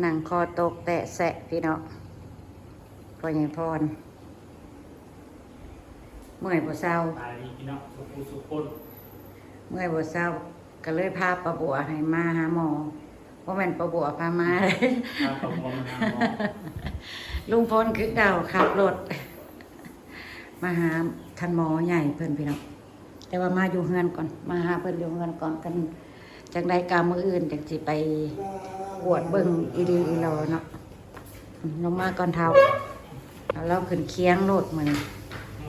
ນັ່ງຄໍຕົກແຕະແຊະພີ່ນ້ອງ ພໍ່ໃຫຍ່ພອນ ເມື່ອຍບໍ່ເຊົາ ສະບາຍດີພີ່ນ້ອງ ສຸຂູສຸຄົນ ເມື່ອຍບໍ່ເຊົາ ກໍເລີຍພາປ້າບົວໃຫ້ມາຫາໝໍ ບໍ່ແມ່ນປ້າບົວພາມາ ພາປ້າບົວມາຫາໝໍ ລຸງພອນຄືເກົ່າ ຂັບລົດ ມາຫາທ່ານໝໍໃຫຍ່ເພິ່ນພີ່ນ້ອງ ແຕ່ວ່າມາຢູ່ເຮືອນກ່ອນ ມາຫາເພິ່ນຢູ່ເຮືອນກ່ອນ ຄັນຈັ່ງໃດກໍມື້ອື່ນຈັ່ງຊິໄປກວດເບິ່ງອີ່ຫຼີອີ່ຫຼໍເນາະ ລົງມາກ່ອນເຖົ້າ ເອົາລາວຂຶ້ນຄຽງໂລດມື້ນີ້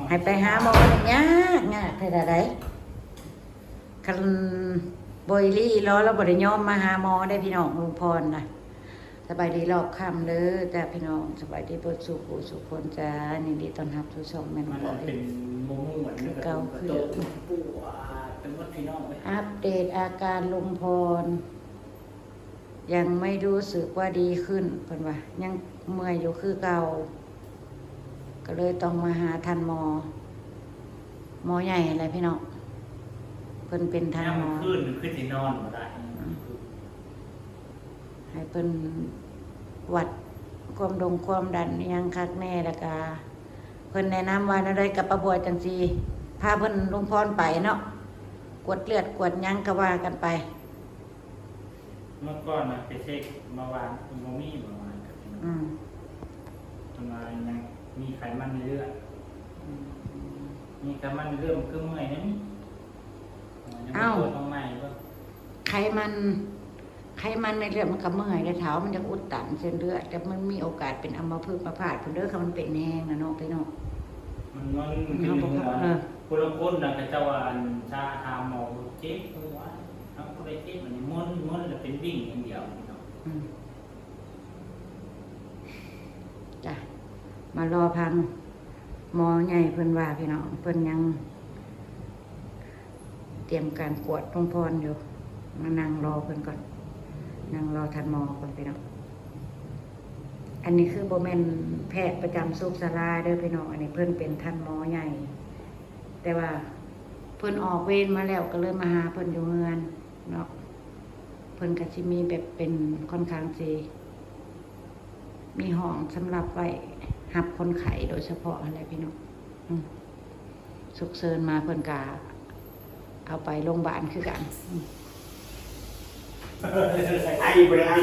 ໃຫ້ໄປຫາໝໍນີ້ຍາກ ຍາກແທ້ໃດ ຄັນບໍ່ອີ່ຫຼີອີ່ຫຼໍລາວບໍ່ໄດ້ຍອມມາຫາໝໍເດ້ພີ່ນ້ອງ ລຸງພອນນະ ສະບາຍດີຮອບຄ່ຳເດີຈ້າພີ່ນ້ອງ ສະບາຍດີເບິດສູ່ຜູ້ສູ່ຄົນຈ້າ ຍິນດີຕ້ອນຮັບສູ່ຊ່ອງແມ່ນ້ອງປອຍ ເປັນບໍ່ມ່ວນຄືເກົ່າຄືເດີມ ປວດໄປໝົດພີ່ນ້ອງເອີຍ ອັບເດດອາການລຸງພອນ ຍັງໄມ່ຮູ້ສຶກວ່າດີຂຶ້ນ ເພິ່ນວ່າ ຍັງເມື່ອຍຢູ່ຄືເກົ່າ ກໍເລີຍຕ້ອງມາຫາທ່ານໝໍ ໝໍໃຫຍ່ຫັ້ນແຫຼະພີ່ນ້ອງ ເພິ່ນເປັນທ່ານໝໍ ຍາມມື້ຄືນຄືຊິນອນບໍ່ໄດ້ ອືມ ໃຫ້ເພິ່ນວັດຄວາມດົງຄວາມດັນອີ່ຫຍັງຄັກແນ່ ແລ້ວກະເພິ່ນແນະນຳວ່າແນວໃດກັບປ້າບົວ ຈັ່ງຊິພາເພິ່ນ ລຸງພອນໄປເນາະ ກວດເລືອດກວດຫຍັງກໍວ່າກັນໄປ. ເມື່ອກ່ອນນະໄປເຊັກເບົາຫວານ ບໍ່ມີເບົາຫວານກັບ ອືມ ເພິ່ນວ່າຍັງມີໄຂມັນໃນເລືອດ ອືມ ມີໄຂມັນໃນເລືອດ ມັນຄືເມື່ອຍແນວນີ້ ຍັງບໍ່ ເອົ້າ ກວດມາໃໝ່ບໍ່ ໄຂມັນ ໄຂມັນໃນເລືອດມັນກໍເມື່ອຍເດ້ເຖົ້າ ມັນຢາກອຸດຕັນເສັ້ນເລືອດ ແຕ່ມັນມີໂອກາດເປັນອຳມະພຶກມະພາດພຸ້ນເດີ ຄັນມັນເປັນແຮງນະເນາະພີ່ນ້ອງ ມັນ ມັນ ມັນເປັນຫົວ ເອີ ຜູ້ລາງຄົນນະ ເຂົາເຈົ້າວ່າ ອັນ ຊາຖາມໝໍ ເຈັບຫົວ ເຮົາບໍ່ໄດ້ເຈັບ ອັນນີ້ມົນ ມົນແລ້ວເປັນວິ່ງຢ່າງດຽວພີ່ນ້ອງ ອືມ ຈ້າ ມາລໍຟັງໝໍໃຫຍ່ເພິ່ນວ່າພີ່ນ້ອງ ເພິ່ນຍັງຕຽມການກວດລຸງພອນຢູ່ ມານັ່ງລໍເພິ່ນກ່ອນ ນັ່ງລໍທ່ານໝໍກ່ອນພີ່ນ້ອງ ອັນນີ້ຄືບໍ່ແມ່ນແພດປະຈຳສຸກສາລາເດີພີ່ນ້ອງ ອັນນີ້ເພິ່ນເປັນທ່ານໝໍໃຫຍ່ ແຕ່ວ່າເພິ່ນອອກເວນມາແລ້ວ ກໍເລີຍມາຫາເພິ່ນຢູ່ເຮືອນເນາະ ເພິ່ນກໍຊິມີແບບເປັນ ຂ້ອນຂ້າງຊິມີຫ້ອງສຳລັບໄວ້ຮັບຄົນໄຂ້ໂດຍສະເພາະຫັ້ນແຫຼະພີ່ນ້ອງ ອືມ ສຸກເສີນມາເພິ່ນກະເອົາໄປໂຮງບານຄືກັນ ອືມ ໄອບໍ່ໄດ້ໄອ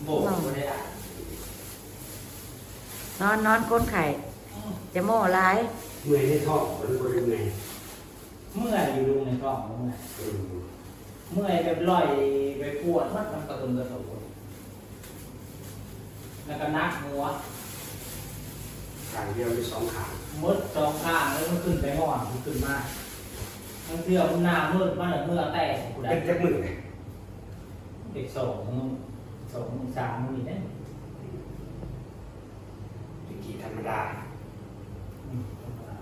ບໍ່ ບໍ່ໄດ້ໄອ ນອນ ນອນຄົນໄຂ້ ອືມ ຢ່າໂມ້ຫຼາຍ ເມື່ອຍໃນທ້ອງ ບໍ່ໄດ້ເມື່ອຍ ເມື່ອຍຢູ່ລຸງໃນທ້ອງ ເມື່ອຍ ເອີ ເມື່ອຍແບບລອຍໄປປວດໝົດ ມັນກະເບິ່ງກະໂຕ ແລ້ວກໍໜັກຫົວ ຂ້າງດຽວຫຼືສອງຂ້າງ ໝົດສອງຂ້າງ ແລ້ວມັນຂຶ້ນໄປງອນ ມັນຂຶ້ນມາ ບາງເທື່ອມັນໜ້າມືດມາແລ້ວເໝື່ອແຕກ ເປັນຈັກມື້ເດ? ເປັນສອງມື້ ສອງມື້ ສາມມື້ນີ້ແຫຼະ ເປັນທີ່ທຳມະດາ ອືມ ທຳມະດາ.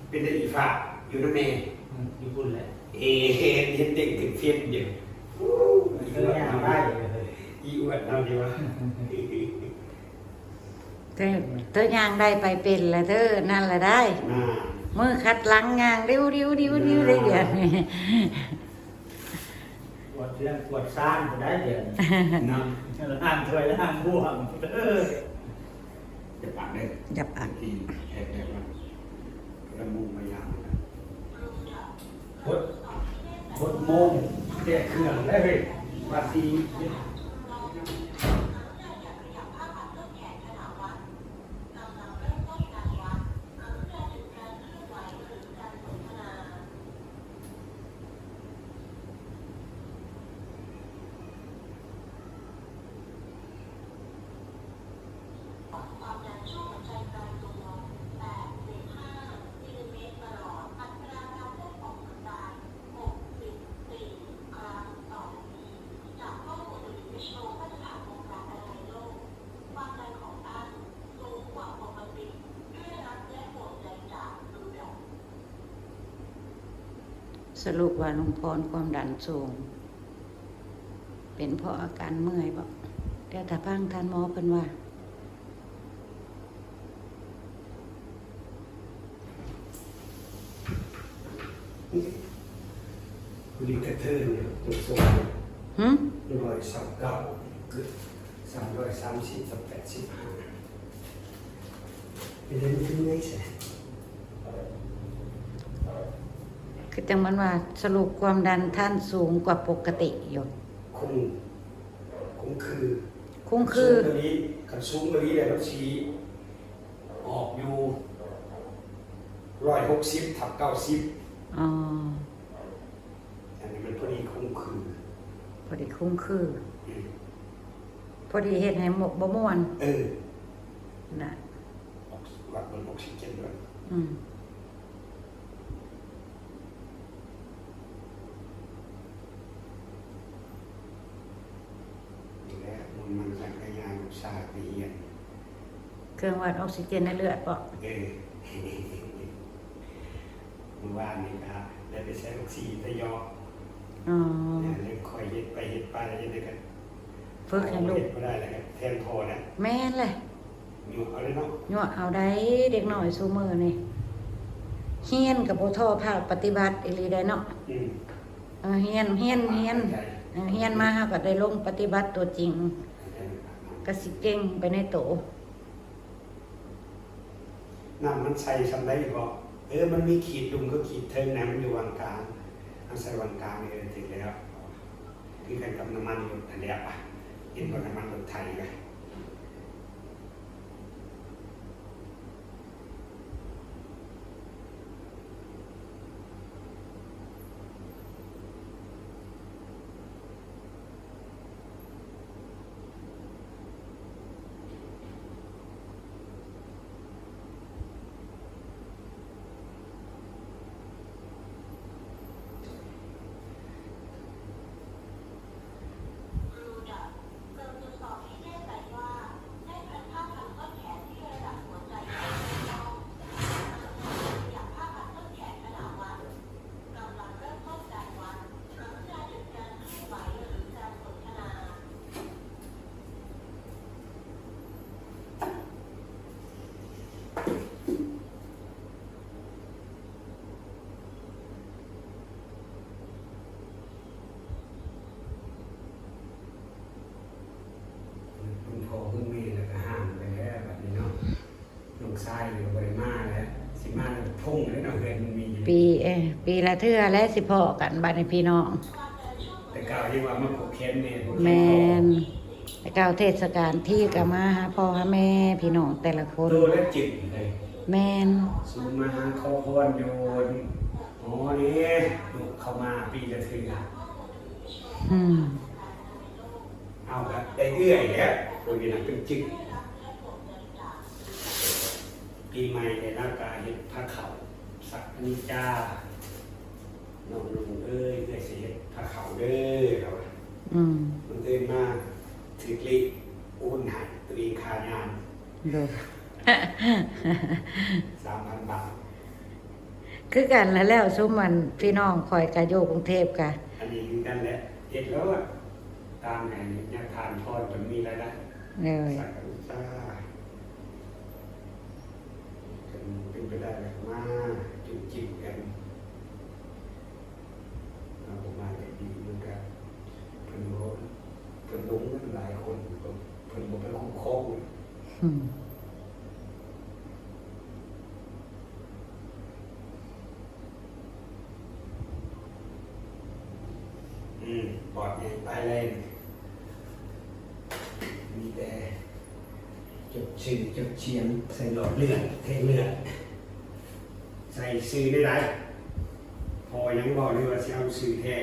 ເປັນໄດ້ອີຟ້າຢູ່ນຳແມ່ ອືມ ຢູ່ພຸ້ນແຫຼະ ເອ ເຫັນ ເຫັນເດ້ງຂຶ້ນເຟສຢູ່ ເອີ ຍ່າງໄດ້ ອີອ້ວນເຮົານີ້ວ່າ ເທີ ເທີຍ່າງໄດ້ໄປເປັນລະເທີ ນັ້ນລະໄດ້ ອ່າ ມືຂັດຫຼັງຍ່າງດິວໆໆໆ ໄດ້ດຽວນີ້ ກວດເຮືອນກວດຊານບໍ່ໄດ້ດຽວນີ້ ນຳ ລ້າງຖ້ວຍລ້າງບ່ວງ ເອີ ຢ່າປາກເດີ ຢ່າປາກ ທີ່ແຂກແຂກມາ ລະມຸງມາຍາມ ຫົດ ຫົດໂມງ ແຈກເຄື່ອງແລ້ວເວີຍ ວ່າຊິ ສະຫຼຸບວ່າລຸງພອນຄວາມດັນສູງ ເປັນເພາະອາການເມື່ອຍບໍ? ແຕ່ຖ້າຟັງທ່ານໝໍເພິ່ນວ່າ ຜູ້ນີ້ກະເທີນຢູ່ ຕົວສູງ ຫື? ຮ້ອຍ ຊາວເກົ້າ ສາມຮ້ອຍສາມສິບ ສາມແປດ ສິບຫ້າ ເປັນເລື່ອງທີ່ເມື່ອຍແຊ. ຄືຈັ່ງມັນວ່າສະຫຼຸບຄວາມດັນທ່ານສູງກວ່າປົກກະຕິຢູ່. ຄົງ ຄົງຄື ຄົງຄື ສູງອີ່ຫຼີ ຄັນສູງອີ່ຫຼີແລ້ວມັນຊິອອກຢູ່ ຮ້ອຍຫົກສິບ ທັບ ເກົ້າສິບ. ອໍ ອັນນີ້ມັນພໍດີຄົງຄື ພໍດີຄົງຄື ອືມ ພໍດີເຮັດໃຫ້ບໍ່ມ່ວນ. ເອີ ນະ ອອກ ວັດເບິ່ງອອກຊີເຈນດ້ວຍ. ອືມ ນີ້ແຫຼະ ມຸນມັນສັງຂະຍານອຸດສາໄປຮຽນ ເຄື່ອງວັດອອກຊີເຈນໃນເລືອດເບາະ? ເອີ ມື້ວານນີ້ກະໄດ້ໄປໃສ່ອອກຊີຕະເຍາະ. ອໍ ແລ້ວຄ່ອຍເຮັດໄປເຮັດໄປ ຈັ່ງໃດກະຝຶກໃຫ້ລູກ ເຮັດບໍ່ໄດ້ແລ້ວກະແທນພໍແລ້ວ. ແມ່ນແຫຼະ ຍົວະເອົາເດ້ເນາະ ຍົວະເອົາໄດ້. ເດັກນ້ອຍຊຸມື້ນີ້ຮຽນກະບໍ່ທໍ້ພາກປະຕິບັດອີ່ຫຼີໄດ໋ເນາະ. ອືມ ເອີ ຮຽນ ຮຽນ ຮຽນ ເອີ ຮຽນມາເຮົາກະໄດ້ລົງປະຕິບັດຕົວຈິງ ກະຊິເກັ່ງໄປໃນໂຕ. ນ້ຳມັນໃສ່ຊ່ຳໃດເບາະ? ເອີ ມັນມີຂີດລຸ່ມກັບຂີດເທິງນະ ມັນຢູ່ຫວ່າງກາງ ເຮົາໃສ່ຫວ່າງກາງນີ້ ເອີ ຖືກແລ້ວ. ຄືກັນກັບນ້ຳມັນລົດຫັ້ນແຫຼະ ເຫັນບໍ່ ນ້ຳມັນລົດໄຖນະ. ຄຸນພໍ່ຄຸນແມ່ແລ້ວກະຫ່າງໄປແລ້ວບັດນີ້ເນາະ. ນ້ອງຊາຍນີ້ກະບໍ່ໄດ້ມາແລ້ວ ຊິມາແລ້ວທົ່ງແລ້ວເນາະ ເຮືອນມັນມີຢູ່. ປີ ເອີ ປີລະເທື່ອແຫຼະຊິພໍ້ກັນບັດນີ້ພີ່ນ້ອງ. ແຕ່ເກົ່າຍັງວ່າມາຜູກແຂນແມ່ ຜູກແຂນພໍ່. ແມ່ນ ແຕ່ເກົ່າເທດສະການທີກະມາຫາພໍ່ຫາແມ່ພີ່ນ້ອງແຕ່ລະຄົນ. ໂຕລະຈຶ່ງເລີຍ. ແມ່ນ ສູມາຫາຂໍພອນຢູ່ ອໍ ເດ້ ລູກເຂົ້າມາປີລະເທື່ອ. ອືມ ເຮົາກະໄດ້ເອື້ອຍແຫຼະ ພວກນີ້ນະເປັນຈຶກ. ປີໃໝ່ນີ້ລາວກະເຮັດພາເຂົ້າ ສັກອະນິດຈາ ນ້ອງນຸ່ງເອີຍ ເອື້ອຍຊິເຮັດພາເຂົ້າເດີ ລາວວ່າ. ອືມ ບັງເອີນມາຖືກເລກໂອນໃຫ້ ໂຕເອງຄ່າຍາມ ໂດຍ ສາມພັນບາດ. ຄືກັນແຫຼະ ແລ້ວຊຸມອັນພີ່ນ້ອງຂ້ອຍກະຢູ່ກຸງເທບກະ ອັນນີ້ຄືກັນແຫຼະ ເຮັດໂລດ ຕາມໃຫ້ຍາທ່ານພອນເພິ່ນມີລາຍໄດ້. ໂດຍ ສາທຸສາທຸ ຄັນເປັນໄປໄດ້ກະມາຈຸ້ມຈິ້ມກັນ. ເຮົາບໍ່ມາໄດ້ດີ ມັນກະ ເພິ່ນບໍ່ ເພິ່ນຫຼົງເງິນຫຼາຍຄົນ ເພິ່ນບໍ່ໄປຄຸ້ມຄອງ. ອືມ ອືມ ບອດໃຫຍ່ປາຍແລງ ມີແຕ່ຈົດຊື່ຈົດຊຽງ ໃສ່ຫຼອດເລືອດ ແທງເລືອດ ໃສ່ຊື່ແນວໃດ ພໍຫຍັງບໍ່ ຫຼືວ່າຊິເອົາຊື່ແທ້?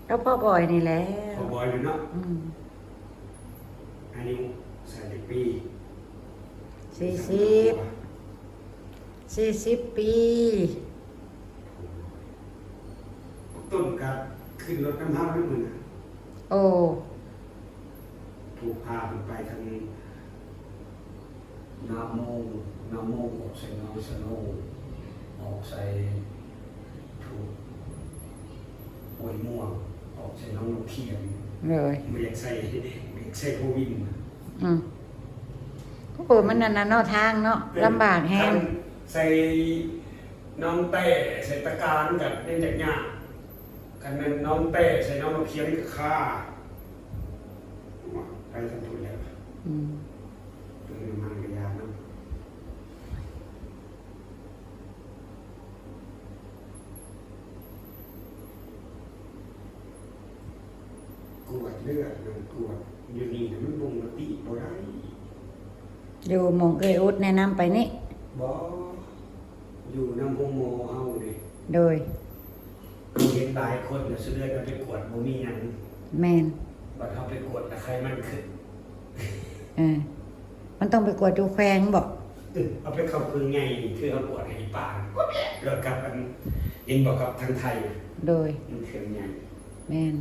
ເອົາພໍ່ບອຍນີ້ແຫຼະ ພໍ່ບອຍນີ້ເນາະ. ອືມ ອາຍຸສັກຈັກປີ? ສີ່ສິບ ສີ່ສິບປີ. ຕົ້ນກະຂຶ້ນລົດນຳເຮົາເດ້ມື້ນັ້ນ. ໂອ້ ຖືກພາເພິ່ນໄປທາງນາໂມງ ນາໂມງອອກໃສ່ໜອງສະໂນ ອອກໃສ່ພູຫ້ວຍມ່ວງ ອອກໃສ່ໜອງນ້ຳຂຽງ. ໂດຍ ບໍ່ຢາກໃສ່ ບໍ່ຢາກໃສ່ພູວິນ. ອືມ ໂອ້ ມັນອັນນັ້ນເນາະ ທາງເນາະ ເອີ ລຳບາກແຮງ. ຄັນໃສ່ໜອງແຕ້ ໃສ່ຕະການກະຍັງຢາກຍາກ. ຄັນແມ່ນນ້ອງແຕ້ໃສ່ນ້ອງນກຂຽນກໍຄາ ໄປທາງພຸ້ນແລ້ວ. ອືມ ເອີ ມັນກໍຍາກນຳ. ກວດເລືອດ ມັນກວດຢູ່ນີ້ນະ ມັນບົ່ງມະຕິບໍ່ໄດ້. ຢູ່ໝ່ອງເອື້ອຍອຸດແນະນຳໄປນີ້? ບໍ່ ຢູ່ນຳໂຮງໝໍເຮົານີ້. ໂດຍ. ເຫັນຫຼາຍຄົນນະ ສຸດທ້າຍເຮົາໄປກວດບໍ່ມີຫຍັງ. ແມ່ນ. ບັດເຮົາໄປກວດລະໄຂ້ມັນຂຶ້ນ. ເອີ ມັນຕ້ອງໄປກວດຢູ່ແຂວງບໍ? ເອີ ເອົາໄປເຂົ້າເຄື່ອງໃຫຍ່ ຄືເຮົາກວດໃຫ້ອີ່ປ້າ ແລ້ວກັບອັນ ເຫັນບໍ່ ກັບທາງໄທ. ໂດຍ. ມັນເຄື່ອງໃຫຍ່. ແມ່ນ.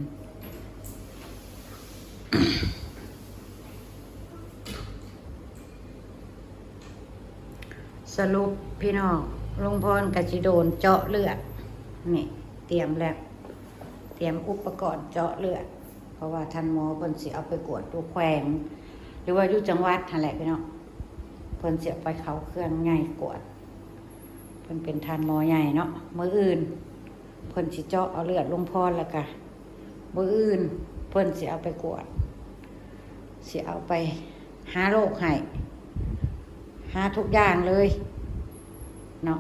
ສະຫຼຸບພີ່ນ້ອງ ລຸງພອນກໍຊິໂດນເຈາະເລືອດ. ນີ້ ຕຽມແລ້ວ ຕຽມອຸປະກອນເຈາະເລືອດ ເພາະວ່າທ່ານໝໍເພິ່ນຊິເອົາໄປກວດຢູ່ແຂວງ ຫຼືວ່າຢູ່ຈັງຫວັດຫັ້ນແຫຼະພີ່ນ້ອງ. ເພິ່ນຊິເອົາໄປເຂົ້າເຄື່ອງໃຫຍ່ກວດ ເພິ່ນເປັນທ່ານໝໍໃຫຍ່ເນາະ. ມື້ອື່ນເພິ່ນຊິເຈາະເອົາເລືອດລຸງພອນ ແລ້ວກະມື້ອື່ນເພິ່ນຊິເອົາໄປກວດ ຊິເອົາໄປຫາໂລກໃຫ້ ຫາທຸກຢ່າງເລີຍເນາະ.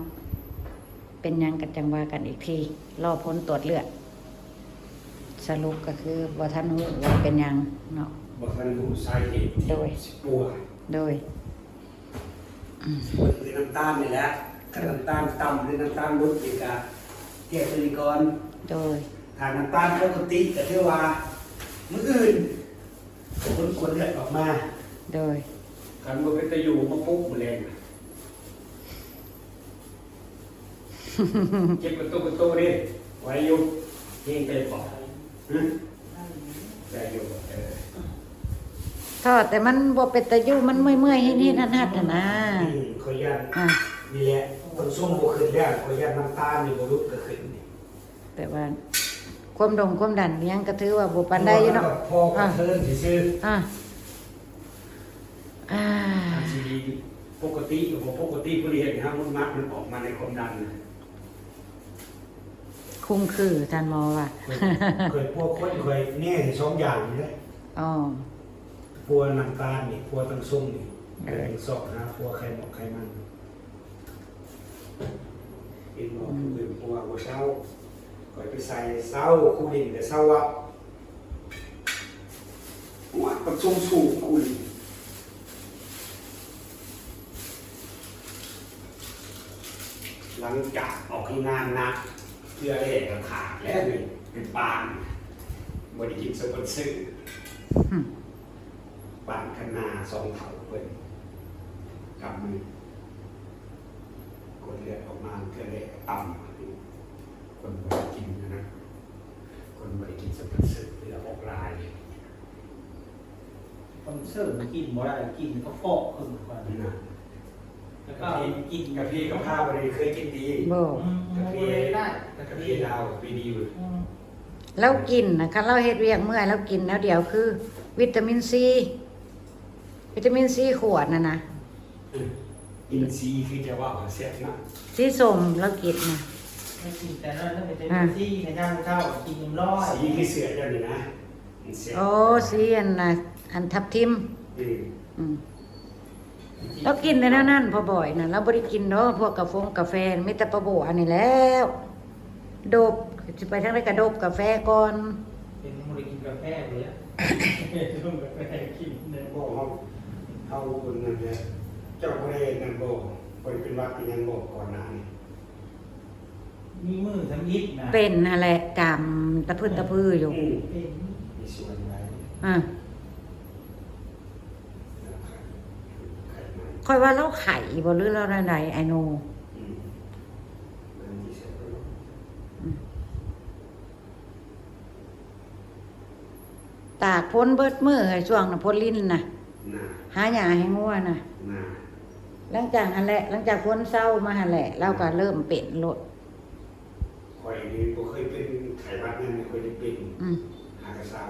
ເປັນຫຍັງກໍຈັ່ງວ່າກັນອີກທີ ລໍຜົນກວດເລືອດ. ສະຫຼຸບກໍຄືບໍ່ທັນຮູ້ວ່າເປັນຫຍັງເນາະ ບໍ່ທັນຮູ້ສາເຫດທີ່ ໂດຍ ຊິປົວ. ໂດຍ. ອືມ ມັນຄືນ້ຳຕານນີ້ແຫຼະ ຄັນນ້ຳຕານຕ່ຳ ຫຼືນ້ຳຕານຫຼຸດນີ້ກະແກ້ໂຕນີ້ກ່ອນ. ໂດຍ. ຖ້ານ້ຳຕານປົກກະຕິກະຖືວ່າມື້ອື່ນຜົນກວດເລືອດອອກມາ. ໂດຍ. ຄັນບໍ່ເປັນຕາຢູ່ມາປຸກມື້ແລງ ເຈັບກະຕຸກກະຕຸເດ້ ໄຫວຢູ່ ເຮງໄປບໍ່? ຮະ? ໄດ້ຢູ່ບໍ່? ເອີ ເທາະແຕ່ມັນບໍ່ເປັນຕາຢູ່ ມັນເມື່ອຍໆ ເຮັດໆ ຮັດໆ ຫັ້ນນາ. ອືມ ຂ້ອຍຢ້ານ ອ່າ ນີ້ແຫຼະ ເບິ່ງຊົງບໍ່ຂຶ້ນແລ້ວ ຂ້ອຍຢ້ານນ້ຳຕານນີ້ບໍ່ຫຼຸດກໍຂຶ້ນ. ແຕ່ວ່າຄວາມດົງຄວາມດັນຫຍັງກໍຖືວ່າບໍ່ປານໃດຢູ່ເນາະ ພໍກະເທີນຊື່ໆ. ອ່າ ອ່າ ອັນຊິດີປົກກະຕິກໍບໍ່ປົກກະຕິ ຜູ້ທີ່ເຮັດໃຫ້ເຮົາມຸດມັດມັນອອກມາໃນຄວາມດັນນະ. ຄຸມຄືທ່ານໝໍວ່າ ຂ້ອຍ ຂ້ອຍປົວຄົນ ຂ້ອຍແນ່ສອງຢ່າງນີ້ເດ້. ອໍ ປົວນ້ຳຕານນີ້ ປົວຕັງຊົງນີ້ ເອີ ແຕ່ງຊອກຫາປົວໄຂໝອກໄຂມັນ. ເຫັນບໍ່ ອືມ ຜູ້ອື່ນປົວບໍ່ເຊົາ ຂ້ອຍໄປໃສ່ເຊົາ ຄູລິນກໍເຊົາເວົ້າ. ໂອ້ຍ ປະຊຸມສູງຄູນີ້ ຫຼັງຈາກອອກແຮງງານໜັກ ເທື່ອແລກກໍຂາດແລ້ວນີ້ ເປັນປານ ບໍ່ໄດ້ກິນສະປອນເຊີ ປານຄັນນາສອງເຖົ້າເພິ່ນ ກຳມື ກວດເລືອດອອກມາເທື່ອແລກກໍຕ່ຳ ຄົນບໍ່ໄດ້ກິນນະ ຄົນບໍ່ໄດ້ກິນສະປອນເຊີ ເຫຼືອອອກຫຼາຍ ສະປອນເຊີກິນບໍ່ໄດ້ ກິນກະເພາະຂຶ້ນກ່ອນນະ ແລ້ວກໍກິນກາເຟກາພາບໍ່ໄດ້ເຄີຍກິນຕິ? ບໍ່ ອືມ ກາເຟ ບໍ່ໄດ້ ກາເຟລາວກາເຟດີຢູ່ ອືມ ລາວກິນນະ ຄັນລາວເຮັດວຽກເມື່ອຍ ລາວກິນແນວດຽວ ຄືວິຕາມິນຊີ ວິຕາມິນຊີຂວດນັ້ນນະ ອືມ ອິນຊີຄືຈະເວົ້າແຊບເນາະ ສີສົ້ມລາວກິນນະ ກິນແຕ່ນັ້ນ ວິຕາມິນຊີໃນຍາມເຊົ້າ ກິນນ້ຳຮ້ອນ ສີຄືເສື້ອເຈົ້ານີ້ນະ ໂອ້ ສີອັນນະ ອັນທັບທິມ ອືມ ອືມ ລາວກິນແຕ່ແນວນັ້ນ ພໍ່ບອຍນະ ລາວບໍ່ໄດ້ກິນດອກ ພວກກາຟົງກາແຟ ມີແຕ່ປາໂບອັນນີ້ແລ້ວ ດົບ ຊິໄປທາງໃດກໍດົບກາແຟກ່ອນ ເປັນບໍ່ໄດ້ກິນກາແຟເລີຍ ຕົ້ມກາແຟກິນແດ່ ບໍ່ ເຮົາ ເຮົາຄົນນັ້ນແຫຼະ ເຈົ້າບໍ່ໄດ້ນັ້ນບໍ່ ບໍ່ໄດ້ເປັນຫວັດເປັນຫຍັງບໍ່ ກ່ອນໜ້ານີ້? ມີມື້ທຳອິດນະ ເປັນຫັ້ນແຫຼະ ຈາມຕະພຶດຕະພືຢູ່ ອືມ ເປັນ ມີສ່ວນໃດ ອາ ຂ້ອຍວ່າລາວໄຂ້ບໍ່ ຫຼືລາວແນວໃດ ອ້າຍໂນ ອືມ ອືມ ຕາກຝົນເບິດມື້ ໃຫ້ຊ່ວງນະ ຝົນລິນນະ ນະ ຫາຫຍ້າໃຫ້ງົວນະ ນະ ຫຼັງຈາກຫັ້ນແຫຼະ ຫຼັງຈາກຝົນເຊົາມາຫັ້ນແຫຼະ ລາວກໍເລີ່ມເປັນໂລດ. ຂ້ອຍນີ້ບໍ່ເຄີຍເປັນໄຂ້ຫວັດຫຍັງ ຂ້ອຍໄດ້ເປັນ ອືມ ຫາກະເຊົາ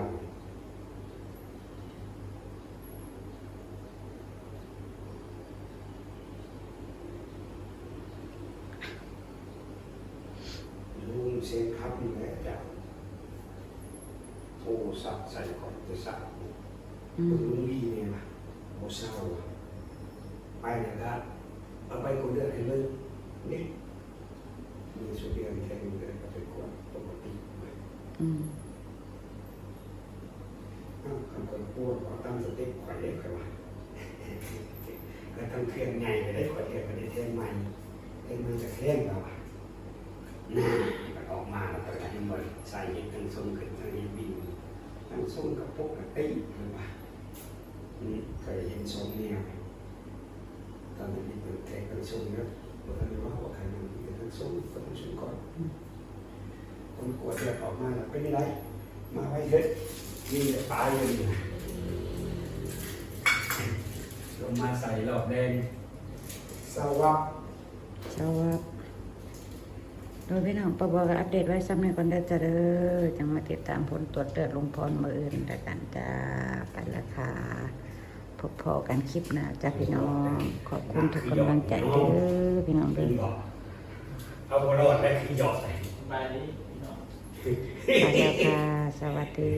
ລຸງເຊນຄັບນີ້ແຫຼະເຈົ້າ. ສັກໃສ່ກ່ອນຈະສັກ ອືມ ເບິ່ງລຸງວີແນ່ວ່າບໍ່ເຊົາວ່າ ໄປແລ້ວກະເອົາໃບກວດເລືອດໃຫ້ເບິ່ງ ນີ້ ມີສຸດເດືອນແຄ່ນີ້ກໍໄດ້ເຂົ້າໄປກວດປົກກະຕິ ອືມ ເອົ້າ ຄັນຂ້ອຍກວດ ເອົາຕາມສະເຕັບຂ້ອຍເດ້ ຂ້ອຍວ່າ ແລ້ວທັງເຄື່ອງໃຫຍ່ກໍໄດ້ ຂ້ອຍເຮັດກໍໄດ້ແທງໃໝ່ ແທງໃໝ່ກໍແທງ ລາວວ່າ ນາ ມັນອອກມາແລ້ວ ຂ້ອຍກໍເຫັນບໍ່ ສາຍເຫດທັງຊົງຂຶ້ນ ສາຍເຫດວິ່ງ ທັງຊົງກໍປົກກະຕິ ລາວວ່າ ອືມ ຂ້ອຍເຫັນສອງແນວ ຕອນນີ້ເພິ່ນແທກທັງຊົງເດີ ບໍ່ທັນໄດ້ເວົ້າວ່າໃຜມັນເປັນທັງຊົງ ເພິ່ນຊົງກ່ອນ ອືມ ຜົນກວດເລືອດອອກມາແລ້ວເປັນຈັ່ງໃດ ມາໄວເທີດ ຍິງຈະຕາຍຢູ່ນີ້ ລົງມາໃສ່ລອບແດງ ສະຫວັບ ສະຫວັບ ໂດຍພີ່ນ້ອງ ປ້າບັວກໍອັບເດດໄວ້ສ່ຳນີ້ກ່ອນເດີຈ້າເດີ ຈັ່ງມາຕິດຕາມຜົນກວດເລືອດລຸງພອນມື້ອື່ນແລ້ວກັນຈ້າ ໄປລະຄ່າ ພົບພໍ້ກັນຄລິບໜ້າຈ້າພີ່ນ້ອງ ຂອບຄຸນທຸກກຳລັງໃຈເດີພີ່ນ້ອງເດີ ເອົາບໍ່ລອດແລ້ວຄືຢອກ ສະບາຍດີພີ່ນ້ອງ ໄປແລ້ວຄ່ະ ສະຫວັດດີ.